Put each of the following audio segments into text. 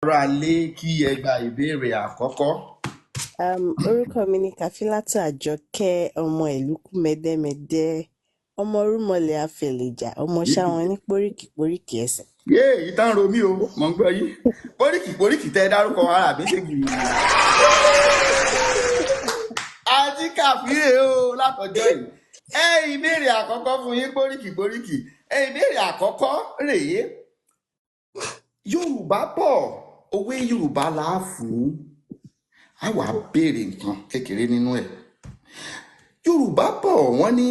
Aráalé kí ẹ gba ìbéèrè àkọ́kọ́. Orúkọ mi ni Kàfílátù Àjọkẹ́, ọmọ ìlú Kúmẹdẹmẹdẹ, ọmọ Rúmọlẹ̀ Afẹlẹjà, ọmọ Ṣáwọn ní póríkì póríkì ẹsẹ̀. Yé ìtàn ro mí o, mò ń gbọ́ yín. Póríkì póríkì tẹ́ ẹ dárúkọ ara mi ṣe gbìyànjú. Àti kàfíè o látọjọ́ yìí. Ẹ ìbéèrè àkọ́kọ́ fún yín póríkì póríkì. Ẹ ìbéèrè àkọ́kọ́ rèé. Yorùbá bọ̀, òwe Yorùbá là á fún. A wà béèrè nǹkan kékeré nínú ẹ̀. Yorùbá bọ̀, wọ́n ní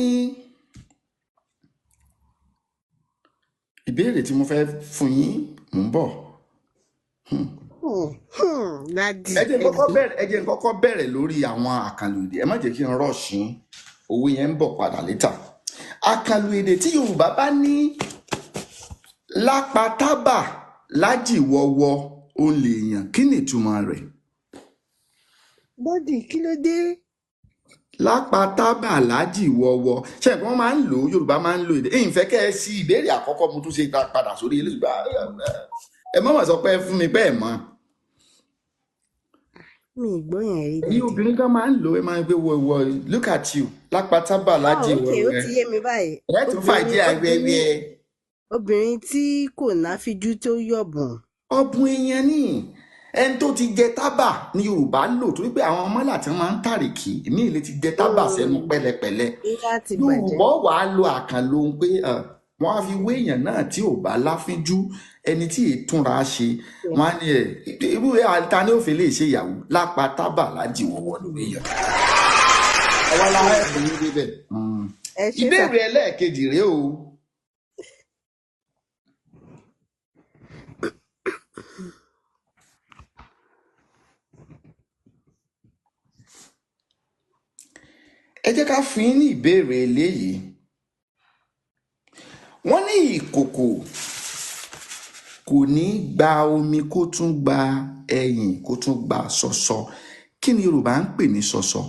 ìbéèrè tí mo fẹ́ fún yín, mò ń bọ̀. Dádì, Ẹ jẹ́ n kọ́kọ́ ẹgbẹ́. bẹ̀rẹ̀, ẹ jẹ́ n kọ́kọ́ bẹ̀rẹ̀ lórí àwọn àkànlò èdè. Ẹ má jẹ́ kí n rush yín. Òwe yẹn ń bọ̀ padà létà. Àkànlò èdè tí Yorùbá bá ní lápatábà lájìwọwọ òun lèèyàn, kí ni ìtumọ̀ rẹ̀? Dádì, kí ló dé? Lápatábà lájìwọwọ. Ṣé ẹ̀gbọ́n máa ń lò ó? Yorùbá máa ń lo èdè. Èyí ń fẹ́ kẹ́ ẹ sí ìbéèrè àkọ́kọ́ mo tún ṣe padà sórí eléyìí. Ẹ má mà sọ pé ẹ fún mi bẹ́ẹ̀ mọ́. Mi ì gbọ́ yẹn rí, Ẹ̀yin dádì. obìnrin kan máa ń lò ó, ẹ máa ń gbé wọ look at you lápatábà Oh, lájìwọwọ okay, ó ẹ. ti yé mi báyìí. Ẹ tún fàìdí Obìnrin, àgbẹ̀wẹ̀. obìnrin tí kò náfíjú tó yọ̀bùn. Ọ̀bùn èèyàn ni ẹni tó ti jẹ tábà ní Yorùbá lò, torí pé àwọn ọmọlà tí wọ́n máa ń tàrìkì ìmí ìlé ti jẹ tábà sẹ́nu pẹ́lẹpẹ̀lẹ. Ilá ti bàjẹ́. Yorùbá wàá lo àkànlò ohun pé wọ́n á fi wé èèyàn náà tí ò bá láfínjú, ẹni tí ètúnra ṣe, wọ́n á ní ẹ irú ẹ ta ni ó fi lè ṣe ìyàwó lápá tábà lájìwọwọ lórí èèyàn. Àwa la ẹ̀bùn yín débẹ̀. Ẹ ṣé sà. Ìbéèrè ẹlẹ́ẹ̀kejì rèé o. Ẹ jẹ́ ká fún yín ní ìbéèrè eléyìí. Wọ́n ní ìkòkò kò ní gba omi kó tún gba ẹyìn kó tún gba ṣọṣọ. Kí ni Yorùbá ń pè ní ṣọṣọ?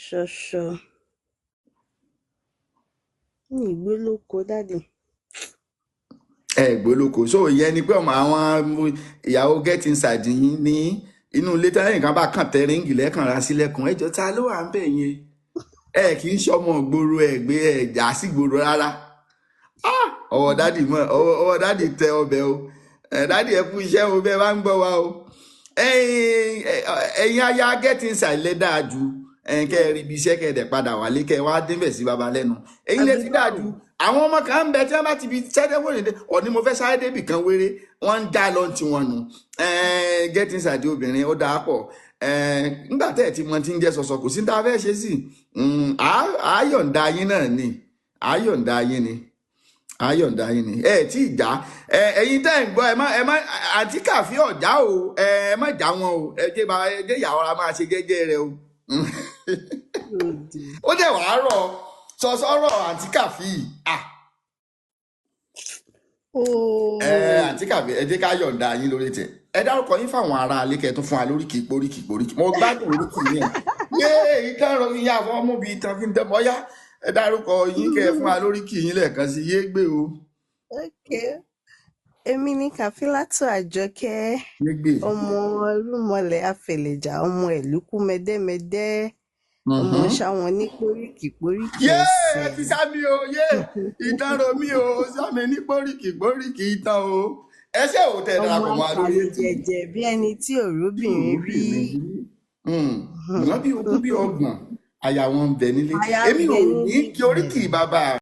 Ṣọṣọ. Mi ì gbé lóko, dádì. Ẹ gbólóko. So ìyẹn ni pé ọmọ àwọn ìyàwó get inside yín ní inú ilé tẹ́lẹ̀ nǹkan bá kàn tẹ ríǹgì lẹ́kàn ra sílẹ̀kùn. Ẹjọ́ ta ló wà ń bẹ̀ yẹn? Ẹ kì í ṣọmọ gbòòrò, ẹ gbé ẹ jà sí gbòòrò rárá. Ọwọ́ dádì mọ́, ọwọ́ dádì tẹ ọbẹ̀ o. Ẹ dádì ẹ kú iṣẹ́ o, bẹ́ẹ̀ bá ń gbọ́ wa o. Ẹ̀yin aya get inside lẹ dáa ju. Ẹ̀yin kẹ́ ẹ rí ibi iṣẹ́ kẹ́ ẹ dẹ̀ padà wálé kẹ́ ẹ wá débẹ̀ sí baba lẹ́nu. Ẹ̀yin lẹ Àbí ti dáa báwo? ju. Àwọn ọmọ kan ń bẹ tí wọ́n bá ti fi sẹ́dẹ̀wò ní ọ̀ní mo fẹ́ sáré débì kan wéré, wọ́n ń dá lọ ti wọn nù. Get inside obìnrin ó dáa pọ̀. Nígbà tẹ́ ẹ̀ ti mọ tí ń jẹ́ sọ̀sọ̀ kò sí ní tá a fẹ́ ṣe sí. Àáyọ̀ǹda yín náà ni. Àáyọ̀ǹda yín ni. Àáyọ̀ǹda yín ni. Ẹ tí ì já. Ẹ̀yin tẹ́ ẹ̀ ń gbọ́, ẹ má àǹtí Kàfí ọ̀já o. Ẹ má já wọn o. Ẹ jẹ́ ẹ jẹ́ ìyàwó ara máa ṣe jẹ́jẹ́ rẹ o. Òdì. Ó dẹ̀ wàá rọ̀ sọ̀sọ̀rọ̀ àǹtí Kàfí. Ooo. Àǹtí Kàfí, ẹ jẹ́ ká yọ̀ǹda yín lórí tẹ̀. Ẹ dárúkọ yín fáwọn ará alẹ́ kẹ́ ẹ tún fún wa lóríkì póríkì póríkì. Mo gbádùn oríkì yẹn. Yéè ìtàn rọ ìyá àwọn ọmọ bíi ìtàn fi ń tẹ́ mọ́yá. Ẹ dárúkọ yín kẹ́ ẹ fún wa lóríkì yín lẹ́ẹ̀kan sí yé gbé o. Okay. Èmi ni Kàfílátù Àjọkẹ́, Yé gbé. ọmọ Rúmọlẹ̀ Afẹlẹjà, ọmọ ìlú Kúmẹdẹmẹdẹ, ọmọ Ṣáwọn ní póríkì póríkì Yéè ẹ ẹsẹ̀. ti sá mi o, yéè ìtàn ro mi o, sá mi ní póríkì póríkì ìtàn o. Ẹ ṣé ò tẹ Ọmọ darapọ̀ mọ́ wa lórí ètò yìí. àfàlùjẹ̀jẹ̀ bí ẹni tí òróbìnrin rí. Òróbìnrin rí. Wọ́n bí 20 bí 30 àyà wọn ń bẹ nílé. Aya ń Èmi bẹ ò ní nílé. kí oríkì bàbá